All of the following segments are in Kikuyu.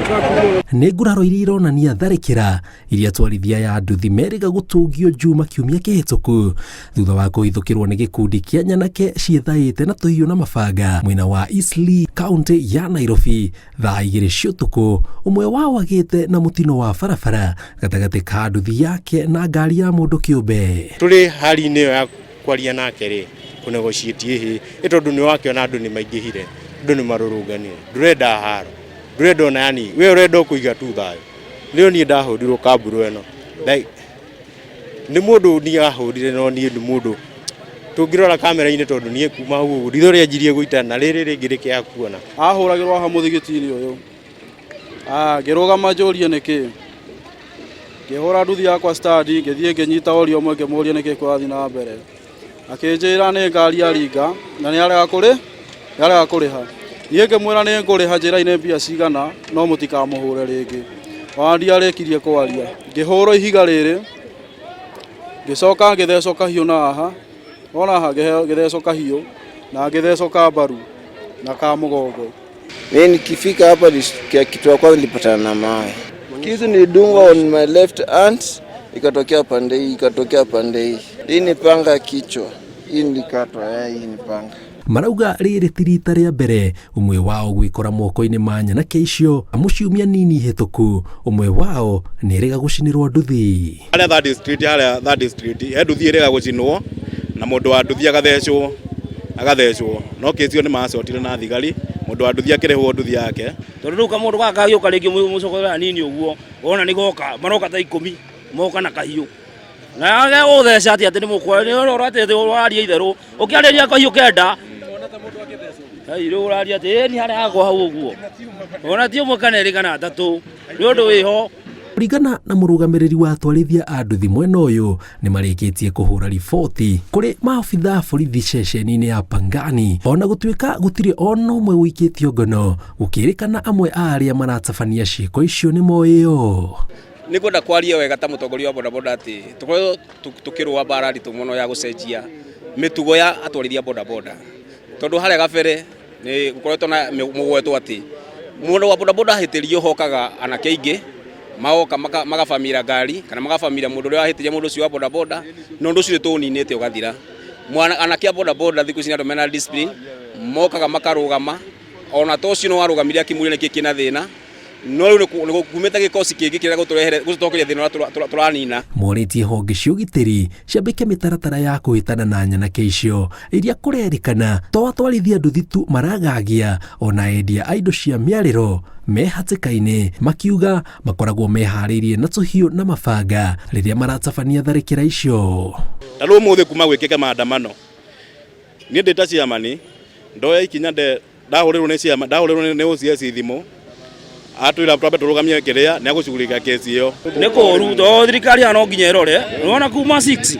Nĩ nguraro iria ironania tharĩkĩra iria atwarithia ya nduthi merĩga gũtũngio Juma kiumia kĩhĩtũku thutha wa kũhithũkĩrwo nĩ gĩkundi kĩa nyanake ciĩthaĩte na tũhiũ na mabanga mwena wa Eastleigh, kaunti ya Nairobi thaa 2 cia ũtukũ. Ũmwe wao agĩte na mũtino wa barabara gatagatĩ ka nduthi yake na ngari ya mũndũ kĩũmbe. Tũrĩ hali-inĩ ĩyo ya kwaria nake rĩ, kũ negotiate ĩhĩ ĩ tondũ nĩ wakĩona andũ nĩ maingĩhire, andũ nĩ marũrũnganire, ndũrenda haro, ndũrenda ona yani we ũrenda o kũiga tu thayũ. Rĩu niĩ ndahũrirwo kamburu ĩno like nĩ mũndũ niĩ ahũrire no niĩ nĩ mũndũ tũngĩrora kamera-inĩ tondũ niĩ kuma hau ũguo ritho rĩanjirie gũita na rĩrĩ rĩngĩ rĩkĩaga kuona. Ahũragĩrwo haha mũthigiti-inĩ ũyũ. Ah, ngĩrũgama njũrie nĩkĩ. Ngĩhũra nduthi yakwa stand, ngĩthiĩ ngĩnyita ũria ũmwe ngĩmũria nĩkĩ kũrathiĩ na mbere. Akĩnjĩra nĩ ngari aringa na nĩ arega kũrĩ, nĩ arega kũrĩha. Niĩ ngĩmwĩra nĩ ngũrĩha njĩra-inĩ mbia cigana no mũtikamũhũre rĩngĩ. Ona ndiarĩkirie kwaria. Ngĩhũrwo ihiga rĩrĩ, ngĩcoka ngĩthecwo kahiũ na haha, wona haha ngĩthecwo kahiũ na ngĩthecwo ka mbaru na ka mũgongo. Mimi nikifika hapa kitu ya kwanza nilipatana na mawe. Kisu nilidungwa on my left hand, ikatokea pande hii, ikatokea pande hii. Hii ni panga kichwa. Hii nilikatwa, hii ni panga. Marauga rĩrĩ ti rita rĩa mbere ũmwe wao gwĩkora moko-inĩ ma nyanake icio, amu ciumia nini hĩtũku ũmwe wao nĩerĩga gũcinĩrwo nduthi. Harĩa Third Street, harĩa Third Street, he nduthi ĩrĩga gũcinwo na mũndũ wa nduthi agathecwo, agathecwo. No kĩci ĩyo nĩ macotire na thigari, mũndũ wa nduthi akĩrĩhwo nduthi yake. Tondũ rĩu kamũndũ gaka gagĩũka rĩngĩ mũcokorera hanini ũguo, wona nĩ goka, maroka ta 10, moka na kahiũ. Na gũtheca atĩ atĩ nĩ mũkwa, nĩ ũrora atĩ ũraria itherũ, ũkĩarĩria kahiũ kenda. Ai, rĩu ũraria atĩ ĩni harĩa hakwa hau ũguo. Ona ti ũmwe kana erĩ kana atatũ, nĩ ũndũ wĩho. Kũringana na mũrũgamĩrĩri wa atwarithia a nduthi mwena ũyũ, nĩ marĩkĩtie kũhũra riboti kũrĩ maabitha a borithi ceceni-inĩ ya Pangani, ona gũtuĩka gũtirĩ ona ũmwe ũikĩtio ngono, gũkĩrĩkana amwe a arĩa maratabania ciĩko icio nĩ moĩyo. Nĩ ngwenda kwaria wega ta mũtongoria wa bodaboda atĩ tũkoretwo tũkĩrũa mbara nditũ mũno ya gũcenjia mĩtugo ya atwarithia bodaboda, tondũ harĩa gabere nĩ gũkoretwo na mũgwetwo atĩ mũndũ wa bodaboda ahĩtĩrio hokaga anake aingĩ magoka magabamira ngari kana magabamira mũndũ ũrĩa wahĩtĩria mũndũ ũcio wa bodaboda, na ũndũ ũcio nĩ tũũninĩte ũgathira. Anake a bodaboda thikũ ici nĩ andũ mena discipline, mokaga makarũgama, ona to ũcio nĩ warũgamire akĩmũria nĩkĩ kĩna thĩna, no rĩu nĩ kumĩte gĩkosi kĩngĩ kĩrĩa gũtũrehere gũtũcokeria thĩna ũrĩa tũranina. Morĩtie honge cia ũgitĩri ciambĩke mĩtaratara ya kũhĩtana na nyanake icio iria kũrerĩkana to atwarithia nduthi tu maragagia, ona endia a indo cia mĩarĩro me hatĩka-inĩ, makiuga makoragwo meharĩirie na tũhiũ na mabanga rĩrĩa maratabania tharĩkĩra icio. Ta rĩu ũmũthĩ kuma gwĩkĩke maandamano, niĩ ndĩ ta chairman ndoya ikinya ndahũrĩrwo nĩ chairman, ndahũrĩrwo nĩ OCS thimũ atwĩra twambe tũrũgamie kĩrĩa nĩ agũcugurika kesi ĩyo. Nĩ kũũru tondũ thirikari haha no nginya ĩrore, nĩwona kuma 6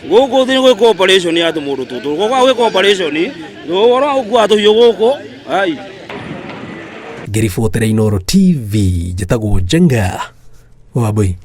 gũkũ thĩ gwĩkwo operation ya tũmũndũ tũtũ, gũka gwĩkwo operation ũhoro wa gũkua tũhiũ gũkũ ai. Ngĩribotera Inooro TV, njĩtagwo Njenga Wambui.